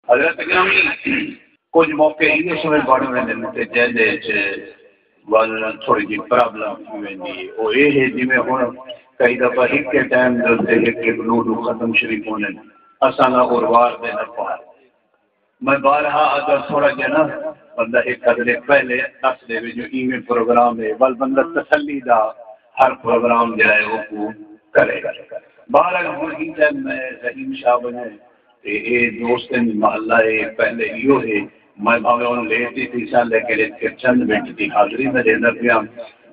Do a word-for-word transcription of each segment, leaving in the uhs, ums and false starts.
حضرت گرامی، کجھ موقع ایہو سمجھ بݨ ویندے ہن تے جیندے اچ ول تھوڑی جی پرابلم تھی ویندی ہے۔ او اے ہے جیویں ہݨ کئی دفعہ ہک کے ٹائم دے اتے ہک ہک ݙو ݙو ختم شریف ہوندن، اساں دا اور وار دے نہ پار۔ میں بارہا اگر تھوڑا جیہا نا بندہ ہک ادھے پہلے ݙس ݙیوے جو ایویں پروگرام ہے، ول بندہ تسلی دا ہر پروگرام جیہڑا ہے اوکوں کرے۔ بہرحال ہݨ ہی ٹائم میں رحیم شاہ ونڄے تے اے دوست ہن، محلہ اے، پہلے ایہو ہے۔ میں بھاویں ہݨ لیٹ ہی تھیساں، لیکن اتھے چند منٹ دی حاضری میں ݙیندا پیاں۔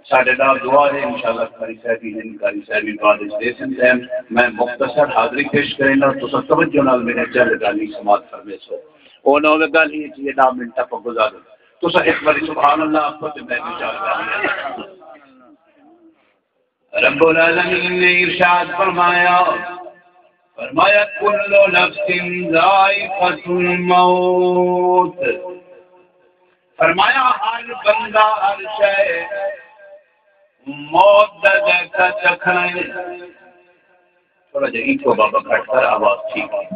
ساݙے نال دعا ہے، انشاءاللہ قاری صاحب ہی ہن، قاری صاحب ہی بعد وچ ݙیسن ٹائم۔ میں مختصر حاضری پیش کرینداں، تساں توجہ نال میݙے چند ڳالھیں سماعت فرمیسو۔ او نہ ہووے ڳالھیں اچ یہ ݙاہ منٹ ٹپ گزارو۔ تساں ہک واری سبحان اللہ آکھو تے میں ݙو چار ڳالھیں۔ رب العالمین نے ارشاد فرمایا، فرمایا، "کل نفس ذائقۃ الموت۔" فرمایا، ہر بندہ، ہر شے موت دا ذائقہ چکھݨا ہے۔ تھوڑا جہا ایکو بابا گھٹ کر، آواز ٹھیک ہے۔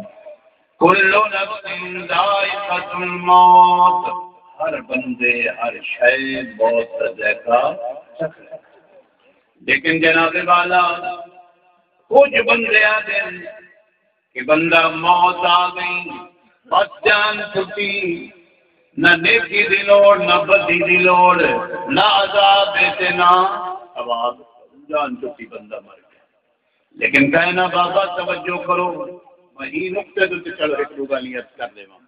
کل نفس ذائقۃ الموت، ہر بندے، ہر شے موت دا ذائقہ چکھے۔ لیکن جناب والا، کجھ بندے آہدن کہ بندہ موت آ ڳئی، بس جان چھٹی، نہ نیکی دی لوڑ، نہ بدی دی لوڑ، نہ عذاب ہے تے نہ ثواب، جان چھٹی، بندہ مر ڳیا۔ لیکن کائنا بابا توجہ کرو، میں ایں نقطے تے چلو ہک ݙو ڳالھیں عرض کر ݙیواں۔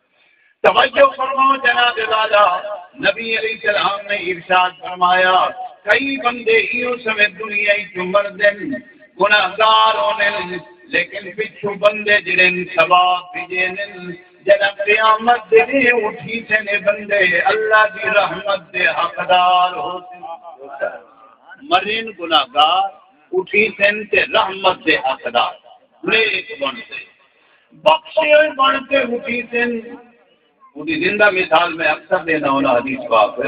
توجہ فرماؤ جناب والا، نبی علیہ السلام نے ارشاد فرمایا، کئی بندے ایہو سمے دنیا وچ مردن، گناہگار ہوندن، لیکن پچھوں بندے جڑے ہن ثواب بھیجے ہن، جݙاں قیامت دے ݙینہہ اٹھیسن اے بندے اللہ دی رحمت دے حقدار ہوسن۔ مرن گناہگار، اٹھیسن تے رحمت دے حقدار، نیک بݨ تے، بخشے ہوئے بݨ تے اٹھیسن۔ اودی زندہ مثال میں اکثر ݙیندا ہوناں حدیث پاک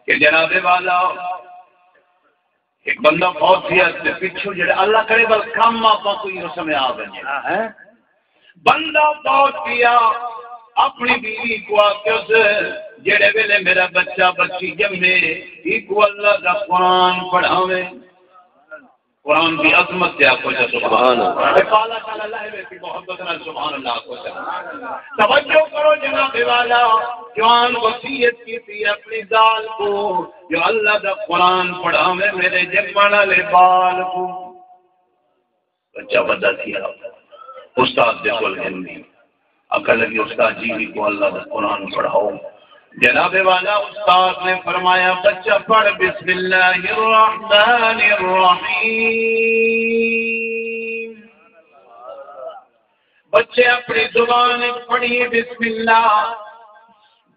کہ جناب والا، ہک بندہ فوت تھیا تے پچھوں جڑے اللہ کرے ول کم آپاں کوں ایہو سمے آ ونڄے۔ ہاں۔ بندہ فوت تھیا، اپݨی بیوی کوں آکھیس، جڑے ویلے میرا بچہ بچی ڄمے، ایکوں اللہ دا قرآن پڑھاویں۔ قرآن دی عظمت تے آکھو چا سبحان اللہ۔ سبحان اللہ۔ تے پالا شالا لہے ویسی محبت نال سبحان اللہ آکھو چا۔ توجہ کرو جناب والا، جوان وصیت کیتی اپݨی ذال کوں جو اللہ دا قرآن پڑھاویں میرے ڄمݨ والے ٻال کوں۔ بچہ وݙا تھیا، استاد دے کول گھن ڳئی۔ آکھݨ لڳی، "استاد جی، ایکوں اللہ دا قرآن پڑھاؤ۔" جناب والا، استاد نے فرمایا، "بچہ پڑھ بسم اللہ الرحمن الرحیم۔" بچے اپݨی زبان وچ پڑھیے بسم اللہ۔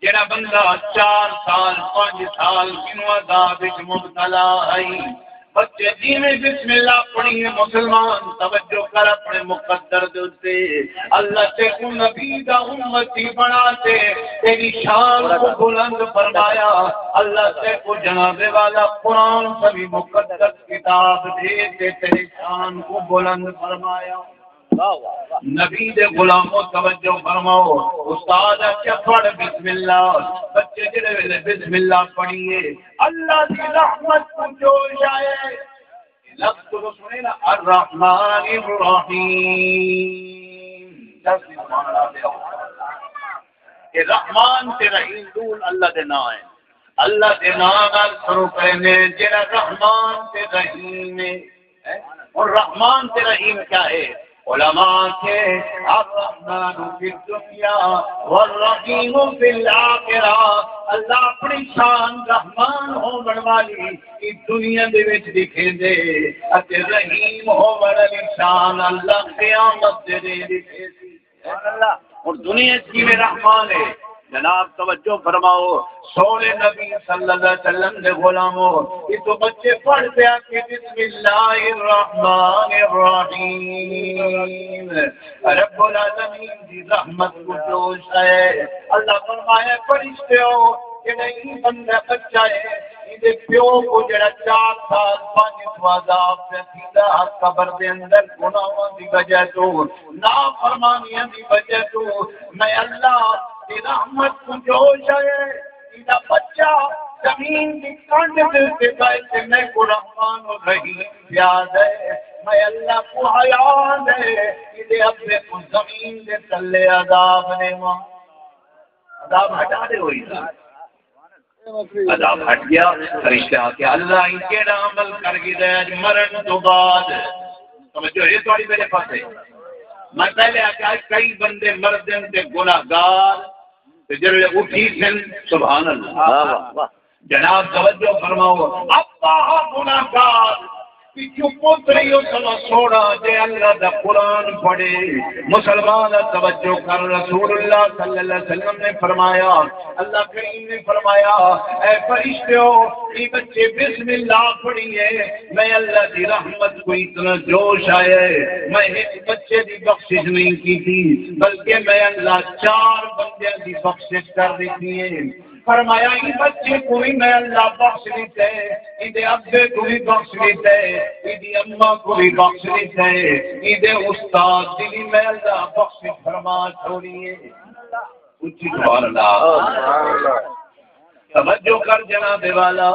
جڑا بندہ چار سال، پنج سال کنوں عذاب وچ مبتلا ہئی، بچے جیویں بسم اللہ پڑھیے، مسلمان توجہ کر اپݨے مقدر دے اتے، اللہ تیکوں نبی دا امتی بݨا تے تیری شان کوں بلند فرمایا۔ اللہ تیکوں جناب والا قرآن سویں مقدس کتاب دے تے تیری شان کوں بلند فرمایا۔ واہ، واہ، واہ۔ نبی دے غلامو توجہ فرماؤ، استاد آکھیا پڑھ بسم اللہ، بچے جڑے ویلے بسم اللہ پڑھیے، اللہ دی رحمت کوں جوش آئے۔ لفظ تو سنے نا، الرحمن الرحیم۔ دس سبحان اللہ۔ اے رحمان تے رحیم ݙو اللہ دے ناں ہیں۔ اللہ دے ناں نال شروع کریں، جڑا رحمان تے رحیم ہے۔ ہیں؟ اور رحمان تے رحیم کیا ہے؟ علماء کے الرحمن فی الدنیا والرحیم فی الآخرہ۔ اللہ اپݨی شان رحمان ہووݨ والی ایں دنیا دے وچ ݙکھیندے اتے رحیم ہووݨ والی شان اللہ قیامت دے ݙینہہ ݙکھیسی۔ سبحان اللہ۔ ہݨ دنیا اچ کیویں رحمان ہے، جناب توجہ فرماؤ، سوہݨے نبی صلی اللہ علیہ وسلم دے غلامو، اتوں بچے پڑھ تے آکھے، بسم اللہ الرحمن الرحیم۔ رب العالمین دی رحمت کوں جوش ہے۔ اللہ فرمایا، فرشتیو، جیڑھا ایں بندہ بچہ ہے، ایندے پیو کوں جیڑھا چار سال پنج توں عذاب پیا تھیندا ہا قبر دے اندر گناہاں دی وجہ توں، نافرمانیاں دی وجہ توں، میں اللہ دی رحمت کوں جوش آیا ہے۔ ایندا بچہ زمین دی کنڈ دے اتے پئے تے میکوں رحمان الرحیم یاد ہے۔ میں اللہ کوں حیا آندے، ایندے ابے کوں زمین دے تلے عذاب ݙیواں۔ عذاب ہٹا ݙے ہوئی نا۔ عذاب ہٹ ڳیا۔ فرشتے آکھیا، اللہ ایں کیڑھا عمل کر گھدا ہے اڄ مرݨ توں بعد؟ توجہ ہے تہاݙی میرے پاسے؟ میں پہلے آکھیا، کئی بندے مردن تے گناہگار، تے جیڑھے اٹھی سن، سبحان اللہ۔ واہ، واہ، واہ۔ جناب توجہ فرماؤ، ابا گناہگار، پچھوں پتر ایہو سوا سوہݨا جے اللہ دا قرآن پڑھے۔ مسلمان توجہ کر، رسول اللہ صلی اللہ علیہ وسلم نے فرمایا، اللہ کریم نے فرمایا، اے فرشتیو، ایں بچے بسم اللہ پڑھی ہے، میں اللہ دی رحمت کوں اتنا جوش آیا ہے، میں ہک بچے دی بخشش نہیں کیتی، بلکہ میں اللہ چار بندیاں دی بخشش کر ݙتی ہے۔ فرمایا، ایں بچے کوں وی میں اللہ بخش ݙتے، ایندے ابے کوں وی بخش ݙتے، ایندی اماں کوں وی بخش ݙتے، ایندے استاد دی وی میں اللہ بخش فرما چھوڑی ہے۔ اچھی سبحان اللہ۔ توجہ کر جناب والا،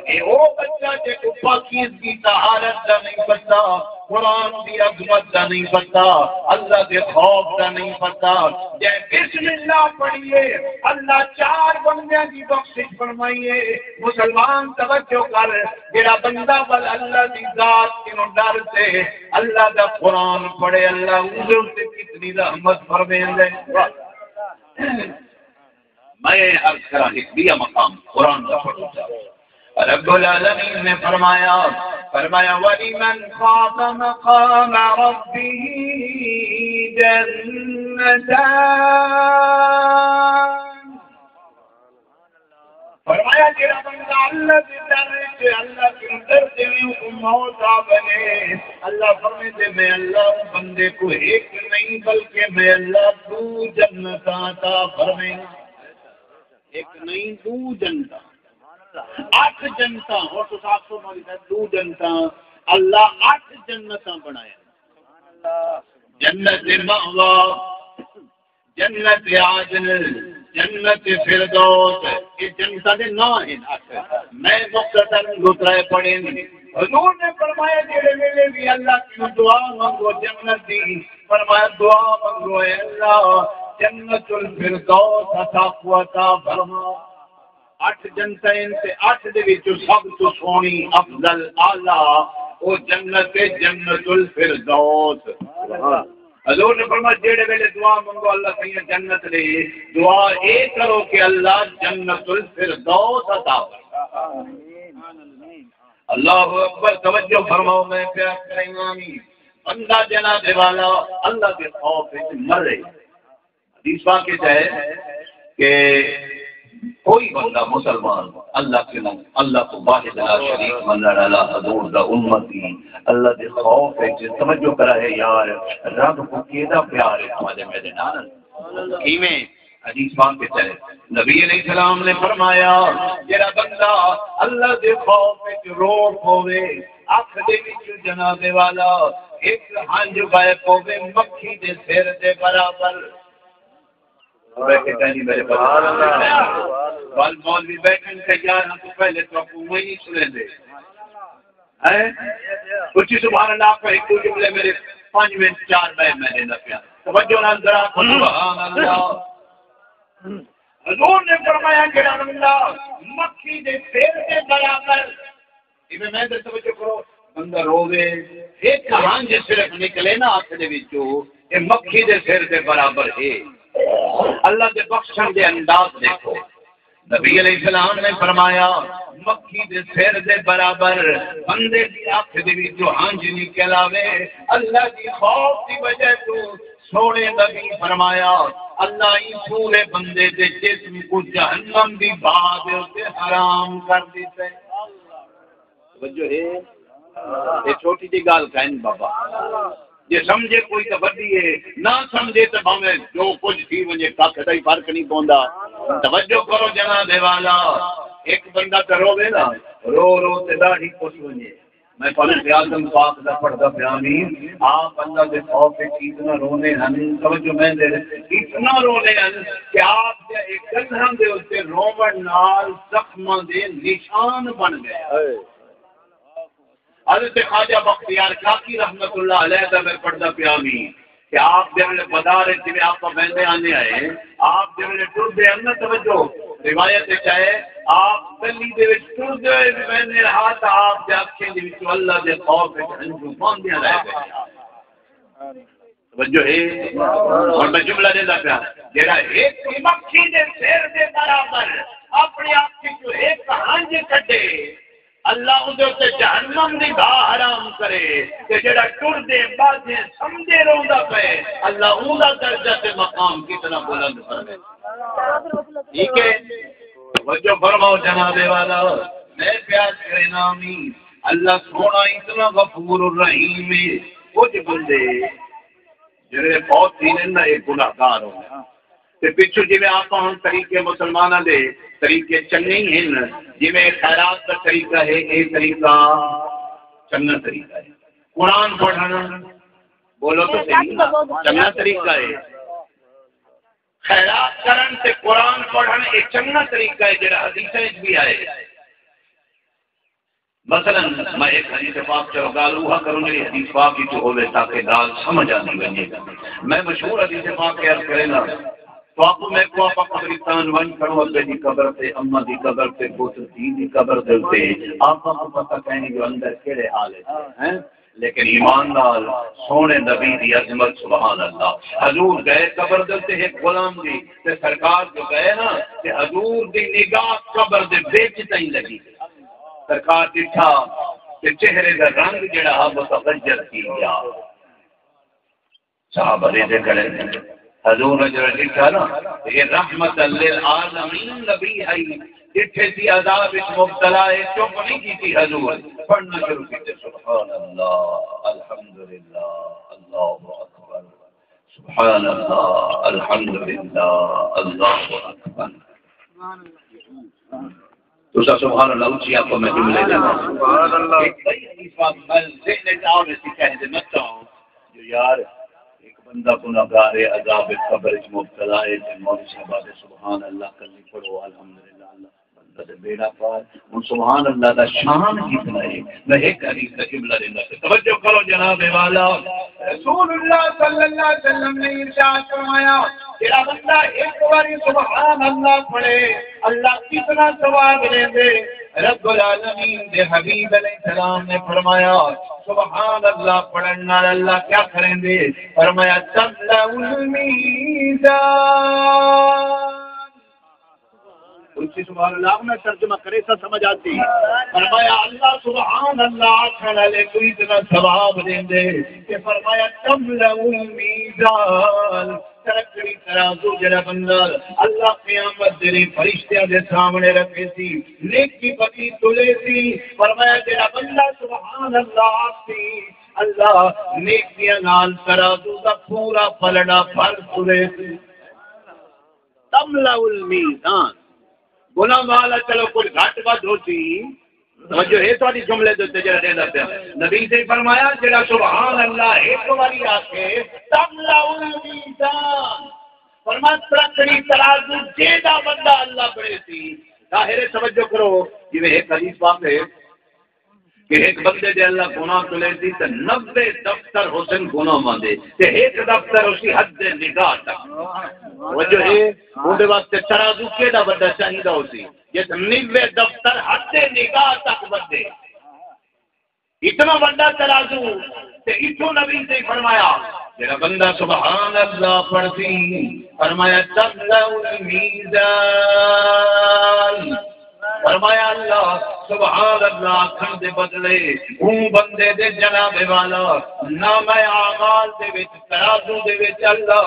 اے او بچہ جیکوں پاکیزگی طہارت دا نہیں پتہ، قرآن دی عظمت دا نہیں پتہ، اللہ دے خوف دا نہیں پتہ، جے بسم اللہ پڑھیے، اللہ چار بندیاں دی بخشش فرمائیے۔ مسلمان توجہ کر، جیڑھا بندہ ول اللہ دی ذات کنوں ݙر تے اللہ دا قرآن پڑھے، اللہ اوندے اتے کتنی رحمت فرمیندے۔ میں عرض کراں، ہک ٻیا مقام قرآن دا پڑھو چا۔ رب العالمین نے فرمایا، فرمایا، وَلِمَنْ خَافَ مَقَامَ رَبِّهِ جَنَّتَانِ۔ فرمایا، جیڑھا بندہ اللہ دے ݙر وچ، اللہ دے ݙر دے وچ موت آ ونڄے، اللہ فرمیندے، میں اللہ اوں بندے کوں ہک نہیں بلکہ میں اللہ ݙو جنتاں عطا فرمینداں۔ ہک نہیں، ݙو جنتاں، اٹھ جنتاں۔ ہݨ تساں آکھو، مولوی صاحب، ݙو جنتاں، اللہ اٹھ جنتاں بݨائن۔ جنت مأویٰ، جنت عدن، جنت فردوس، اے جنتاں دے ناں ہن اٹھ۔ میں مختصر ݙو ترائے پڑھے۔ حضور نے فرمایا، جیڑھے ویلے وی اللہ کنوں دعا منگو جنت دی، فرمایا، دعا منگو، اے اللہ، جنت الفردوس اساکوں عطا فرما۔ اٹھ جنتاں ہن تے اٹھ دے وچوں سب توں سوہݨی، افضل، اعلیٰ، او جنت ہے، جنت الفردوس۔ سبحان۔ حضور نے فرمایا، جیڑھے ویلے دعا منگو اللہ سئیں جنت دے، دعا اے کرو کہ اللہ جنت الفردوس عطا فرما۔ اللہ اکبر، توجہ فرماؤ، میں پیا کریں آمین۔ بندہ جناب والا اللہ دے خوف وچ مرے۔ حدیث پاک وچ ہے کہ کوئی بندہ مسلمان اللہ کے، اللہ کو واحد لا شریک منن والا، حضور دا امتی، اللہ دے خوف وچ توجہ کرا ہے یار، رب کو کیدا پیار ہے تمہارے میرے نال۔ کیویں؟ حدیث پاک وچ ہے، نبی علیہ السلام نے فرمایا، جڑا بندہ اللہ دے خوف وچ رو پوے، اکھ دے وچ جناب والا ہک ہنج بہہ پوے مکھی دے سر دے برابر۔ بیٹھے کہیں میرے پاس۔ سبحان اللہ۔ ول مولوی بیٹھن تیار ہاں، تو پہلے تو آپ کو وہی سنے دے۔ ہیں؟ اچھی سبحان اللہ، آپ کو ایک دو جملے میرے پانچ منٹ، چار میں، میں دینا پیا۔ توجہ نال ذرا، سبحان اللہ۔ حضور نے فرمایا، جڑا بندہ مکھی دے سر دے برابر، ایویں میں تے توجہ کرو، بندہ رووے، ہک ہنج صرف نکلے نا اکھ دے وچوں، اے مکھی دے سر دے برابر ہے۔ اللہ دے بخشن دے انداز دیکھو۔ نبی علیہ السلام نے فرمایا، مکھی دے سر دے برابر بندے دی اکھ دے وچوں ہنج نکل آوے، اللہ دی خوف دی وجہ توں سوہݨے نبی فرمایا، اللہ ایں پورے بندے دے جسم کوں جہنم دی بھا دے اتے حرام کر ݙتے۔ توجہ ہے؟ اے چھوٹی جی ڳالھ کائنی بابا۔ جے سمجھے کوئی تاں وݙی ہے، نہ سمجھے تاں بھاویں جو کجھ تھی ونڄے، ککھ دا ہی فرق نہیں پوندا۔ توجہ کرو جناب والا، ایک بندہ تے رووے نا، رو رو تے ݙاڑھی پس ونڄے۔ میں پڑھ اعظم پاک دا پڑھدا پیا ہاں، آپ اللہ دے خوف وچ اتنا رونے ہن، توجہ میں دے، اتنا رونے ہن کہ آپ دے ایک گندھم دے اُتے رووݨ نال زخماں دے نشان بݨ ڳئے۔ حضرت خواجہ بختیار کاکی رحمت اللہ علیہ دا میں پڑھدا پیا ہاں کہ آپ دے ویلے بازار وچ جویں آپ ویندے آندے آئے، آپ دے ویلے ٹردے ہن نا، توجہ، روایت وچ آئے، آپ گلی دے وچ ٹردے ہوئے وی ویندے ہا تاں آپ دے اکھیں دے وچوں اللہ دے خوف وچ ہنجوں بہندیاں رہ ڳئے۔ توجہ ہے؟ ہݨ میں جملہ ݙیندا پیا، جیڑھا ہک مکھی دے سر دے برابر اپݨی اکھ وچوں ہک ہنج کڈھے، اللہ اوندے اُتے جہنم دی بھا حرام کرے، تے جیڑھا ٹردے ٻادھیں سمدے روندا پئے، اللہ اوندا درجہ تے مقام کتنا بلند فرمائے۔ ٹھیک ہے؟ توجہ فرماؤ جناب والا، میں پیار کرے نامی، اللہ سوہݨا اتنا غفور الرحیم ہے۔ کجھ بندے جیڑھے فوت تھی ویندن نا، اے گناہگار ہوندن۔ تے پچھوں جیویں آپاں ہݨ طریقے مسلماناں دے طریقے چنڳے ہی ہن، جیویں خیرات دا طریقہ ہے، اے طریقہ چنڳا طریقہ ہے۔ قرآن پڑھݨ، بولو تو صحیح، چنڳا طریقہ ہے۔ خیرات کرݨ تے قرآن پڑھݨ اے چنڳا طریقہ ہے، جیڑھا حدیثاں وچ بھی آئے۔ مثلاً میں ایک حدیث پاک، چلو ڳالھ اوہا کروں جیڑھی حدیث پاک وچ ہووے تاکہ ڳالھ سمجھ آندی ونڄے۔ میں مشہور حدیث پاک عرض کریندا، تو آپ میکوں، آپ قبرستان ونڄ کھڑو، ابے دی قبر تے، اماں دی قبر تے، پتر دھی دی قبر دے اُتے، آپ کو پتہ کائنی جو اندر کیڑھے حال وچ ہے، ہیں؟ لیکن ایمان نال سوہݨے نبی دی عظمت، سبحان اللہ۔ حضور ڳئے قبر دے اُتے ہک غلام دی، تے سرکار جو ڳئے نا، تے حضور دی نگاہ قبر دے وچ تائیں لڳی۔ سرکار ݙٹھا تے چہرے دا رنگ جیڑھا ہا متغیر تھی ڳیا۔ صحابہ ݙیہدے کھڑے، حضور نے جیڑھا ݙٹھا نا، تے اے رحمت للعالمین نبی ہئی، ݙٹھے سی عذاب وچ مبتلا ہے، چپ نہیں کیتی حضور، پڑھنا شروع کیتے، سبحان اللہ، الحمدللہ، اللہ اکبر، سبحان اللہ، الحمدللہ، اللہ اکبر۔ تساں سبحان اللہ اچھی آکھو، میں جملے ݙیواں۔ سبحان اللہ۔ ایک بڑی حدیث پاک میں ذہن وچ آوے سی کہہ دے مت آؤ جو یار، ایک بندہ گناہگار ہے، عذاب قبر وچ مبتلا ہے، تے مولوی صاحب آکھدے سبحان اللہ کلھی پڑھو، الحمدللہ، اللہ بندہ تے بیڑا پار۔ ہن سبحان اللہ دا شان کتنا ہے؟ میں ایک حدیث دا جملہ ݙیندا پیا، توجہ کرو جناب والا۔ رسول اللہ صلی اللہ علیہ وسلم نے ارشاد فرمایا، جیڑھا بندہ ایک واری سبحان اللہ پڑھے، اللہ کتنا ثواب ݙیندے۔ رب العالمین دے حبیب علیہ السلام نے فرمایا، سبحان اللہ پڑھن نال اللہ کیا کریندے؟ فرمایا، تملأ المیزان۔ اچھی سبحان اللہ نہ ترجمہ کرے تاں سمجھ آتی۔ فرمایا، اللہ سبحان اللہ آکھݨ والے کوں اتنا ثواب ݙیندے۔ تے فرمایا، تملأ المیزان، ترکڑی ترازو جڑا بندہ اللہ قیامت دے ݙینہہ فرشتیاں دے سامنے رکھے سی، نیکی بدی تلے سی۔ فرمایا، جڑا بندہ سبحان اللہ آکھسی، اللہ نیکیاں نال ترازو دا پورا پلڑا بھر تلے سی۔ تملأ المیزان۔ گناہ والا چلو کچھ گھٹ ودھ ہوسی، توجہ ہے تہاݙی جملے دے اُتے جڑا ݙیندا پیا۔ نبی نے فرمایا، جڑا سبحان اللہ ہک واری آکھے، تملأ المیزان۔ فرمایا، ترکڑی ترازو جیڑھا بندہ اللہ بݨیسی۔ ظاہر ہے، توجہ کرو، جیویں ہک حدیث پاک ہے، کہ ہک بندے دے اللہ گناہ تلیسی تے نوے دفتر ہوسن گناہاں دے، تے ہک دفتر ہوسی حد نگاہ تک۔ توجہ ہے، اوندے واسطے ترازو کیݙا وݙا چاہیدا ہوسی، جس نوے دفتر حد نگاہ تک ودے۔ اتنا وݙا ترازو۔ تے اتھوں نبی نے فرمایا، جڑا بندہ سبحان اللہ پڑھسی، فرمایا، تملأ المیزان۔ فرمایا، اللہ سبحان اللہ آکھݨ دے بدلے اوں بندے دے، جناب والا، نامہ اعمال دے وچ، ترازو دے وچ اللہ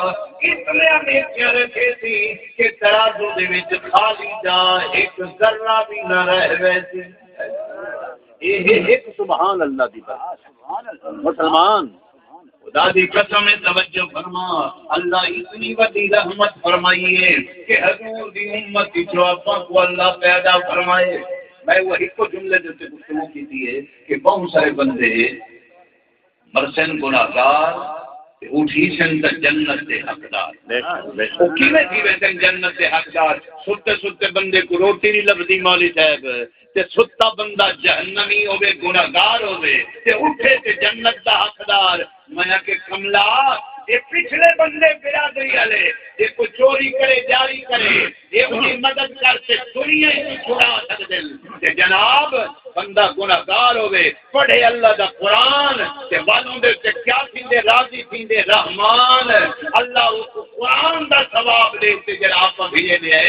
اتنے نیکیاں رکھیسی کہ ترازو دے وچ خالی جا ہک ذرہ وی نہ رہ ویسی۔ اے ہے ہک سبحان اللہ دی برکت۔ مسلمان، او خدا دی قسم ہے، توجہ فرما، اللہ اتنی وڈی رحمت فرمائی ہے کہ حضور دی امت وچوں آپاں کوں اللہ پیدا فرمائے۔ میں وہ ہکو جملے دے تے گفتگو کیتی ہے کہ بہت سارے بندے مرسن گناہگار تے اٹھیسن تاں جنت دے حقدار۔ بے شک، بے شک۔ او کیویں تھی ویسن جنت دے حقدار؟ ستے ستے بندے کوں روٹی نہیں لبھدی مولوی صاحب، تے ستا بندہ جہنمی ہووے، گناہگار ہووے، تے اٹھے تے جنت دا حقدار۔ میں آکھیا کملا، اے پچھلے بندے برادری آلے، جے کوئی چوری کرے، ڈیاڑی کرے، اے اونہی مدد کر تے دنیا ہی توں چھڑا سڳدن۔ تے جناب، بندہ گناہگار ہووے، پڑھے اللہ دا قرآن، تے ول اوندے تے کیا تھیندے؟ راضی تھیندے رحمان۔ اللہ اوکوں قرآن دا ثواب ݙے تے جیڑھا آپاں بھیجے ݙے،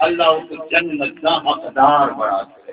اللہ اوکوں جنت دا حقدار بݨا تے۔